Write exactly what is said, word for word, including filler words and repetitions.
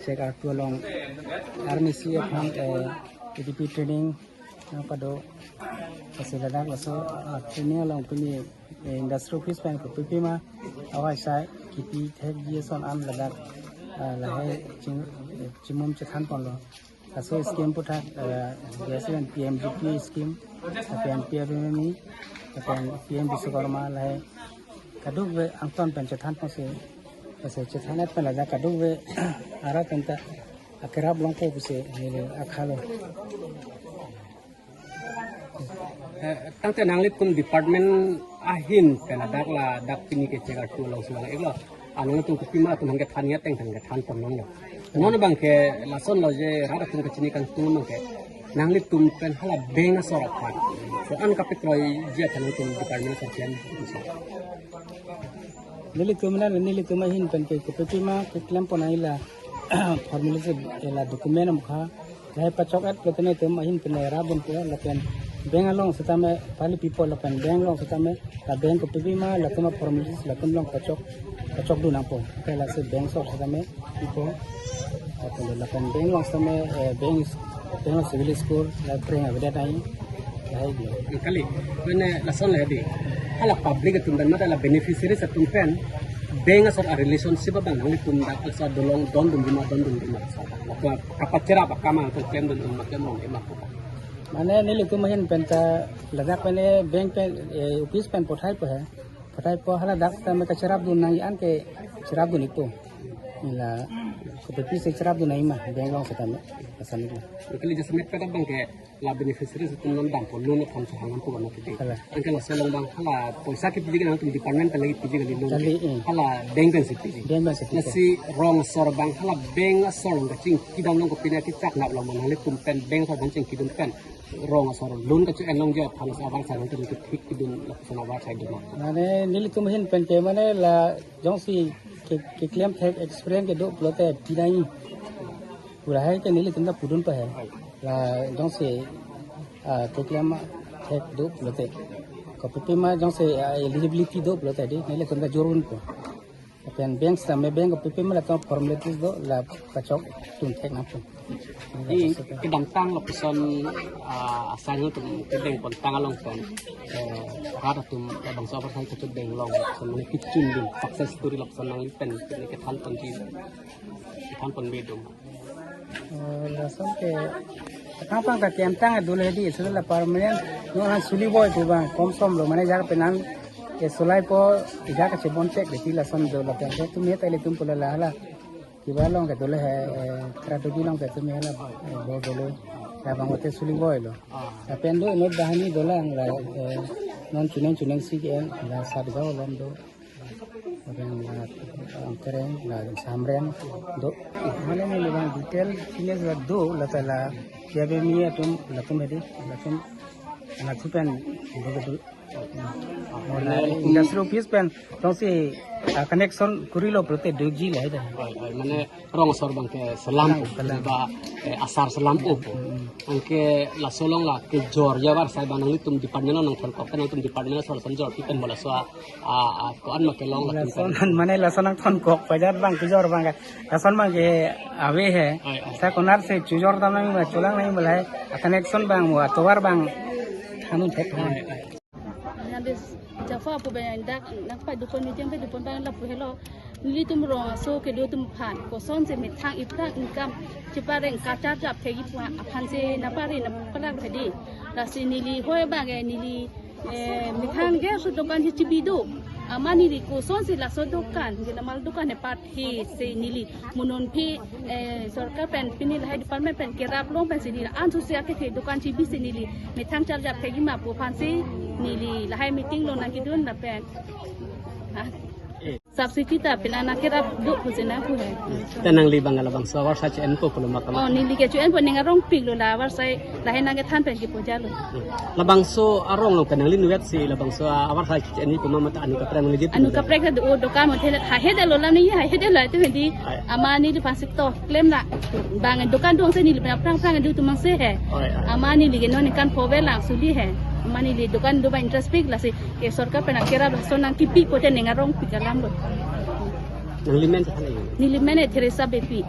Check artu along army C F ham, eh, A D P training nangpado. Kasi ladak laso, ah, training along pini, eh, industry office pen kopipima awai sai kipi thekji ason an ladak, ah, lahai ching, eh, chimum chethan ponlo. Laso scheme aputhak, eh, biasa kan P M G P scheme, lapen P M M E, lapen P M Biswakarma lahai kadokave angton pen chethan ponsi, lasi chethan-et pen ladak kadokave arat pen ta akerap longpo pusi neli akhalo. Eh, tangte nanglitum department ahin pen ladak ladak pini ke check artu along si vang-iklo. Nanglitum kopima atum aphan kethan ya teng teng kethan pon nanglo. Non abang ke lason lo je rat atum kachini kangtung abang ke nanglitum pen hala bank asor aphan. So an kapekroiji aphan nangtum department asor klem. Nelitum na nelitum ahin pen ke kopipima keklem pon nangji la formalities, eh, la document amkha. Lahai pachok-et pulote nelitum ahin pen rap dunpo lapen bank along setame pali pipo lapen bank along setame la bank kopipima latum a-formalities latum along pachok, pachokdun nangpo. Ke lasi bank asor setame pipo. Lapen, lapen bank along setame, eh, bank, bank along civil score la phreng avedet ai. Lahai di. Kali, mane lason lahai di. Hala public atum pen mate la beneficiaries atum pen bank asor a-relationship abang nanglitum dak asor dolong dondunji ma dondunji ma. Lapen kapacherap akam nangtum klemdun ma klemdun ma. Mane nelitum ahin pen ta ladak pen, eh, bank pen, eh, office pen pathaipo he. Pathaipo hala dak setame kacherapdun nangji an ke cherapdun-ikpo. Neli la kopipisi cherapdun nangji ma bank along setame. Asam itu. Kali jasemet pada abang ke la beneficiaries atum non dampo loan aphan chehang nangpo abang titi. Kalang. Anke laso along abang hala poisa kipiji ke nangtum department pen lagi piji kali loan. Kali, eh. Hala bank pensi piji. Bank pensi piji. Lasi rong asor abang hala bank asor along kachingkidam along kopine kechak nap along abang nanglitum pen bank asor abang chingkidam pen rong asor loan kacho-en longji aphan lasi avarsai nangtum kethik kedun lapuson avarsai dun. Mane nelitum ahin pen ke mane la jongsi ke, keklem thek experience kedo pulote pinai. Pu lahai ke nelitum ta pudunpo he. La jongsi, ah, keklem thek do pulote. Kopipima jongsi, ah, eligibility do pulote di nelitum ta jordunpo. Lapen bank setame bank kopipima latum formalities do la pachokdun thek nangpo. Di kedamtang lapuson, ah, asai atum kedeng pontang along pen, eh, rat atum labangso avarsai kachedeng along lapuson mane kechundun success story lapuson nangli pen kethan ponji, kethan ponbedun. Oh, lason ke, akam abang ta kemtang dolo he di, sula la permanent, non han suli boi pu abang, komsom lo, mane jaga penang, eh, sulaipo, jaga chebon chek, deti lason dolo, lapen ke tumi ta ilitum pula la hala. Kiba along ke dolo he, eh, Tradobi along ke tumi hala, eh, bo dolo, labang ote suli boi lo. Lapen do inut banghini dolang la, eh, non chuning chuning si ke, la Satgaon along do. Orang la, Angkereng, la Samreng, do. Mane neli abang detail, sini sudah do, la ta la, ya be mi atum, latum hedi, latum, latum pen, do do. Mane industry office pen, tongsi, ah, connection kurilo pulote doji lahai dah. Oi, oi, mane rong asor abang ke selam, selam, selam. Ba, eh, asar selam-o pu. Hmm. Anke laso along la kejor ya avarsai abang nanglitum department along nangthonkok, nangtum department asor lason jorpi pen mo laso a, a, a, ko-an ma kelong latum pen. Lason mane lason nangthonkok pajat abang kejor abang ke. Lason abang ke ave he. Oi, oi. Sa konat si chojor dam nangji ma cholang nangji ma lahai. A connection abang mo atovar abang thanun thek. Oi, oi. Nang des Jaffa pu abang dak nangpado pon meeting pado pon abang lapu helo. Nelitum rong aso kedo atum aphan kosonsi methang iphrang income chepareng kacharjap thekji pu aphansi nangpare nangpalang hedi. Lasi neli hoi abang ke neli, eh, methang ke so dokan chebi do. Amat neli kosonsi laso dokan, gelamal dokan he pat he si neli mo non aphi, eh, sorkar pen pini lahai department pen kerap long pensi neli an susi akethe dokan chebisi neli methang charjap thekji ma pu aphansi neli lahai meeting along nangkedun lapen. Ha. Subsidy ta pini nangkerap do pusi nangpu he. Ta nangli abang labangso avarsai cho-enpo pulo ma kama? Oh, neli ke cho-enpo, ning arongpiklo la avarsai lahai nangkethan pen kipu jalo. Labangso arong along pen nangli inutvet si labangso avarsai cho-enji pu ma mate anu kaprek nangji? Anu kaprek ta do, dokan mo thela, ha hede lo lam ni, ha hede lo itum hedi. Ai. Amat neli aphansi to klem la. Bang dokan dong si neli pen aphrang aphrang do atum abang si he. Oi, oi. Amat neli ke non ningkan pho ave lang suli he. Mane neli dukan do ba interest pik, lasi ke sorkar pen akera lason nangkipi pute ning arongpik alam lo. Nangli men chethan lagi. Neli men Theresa Beypi.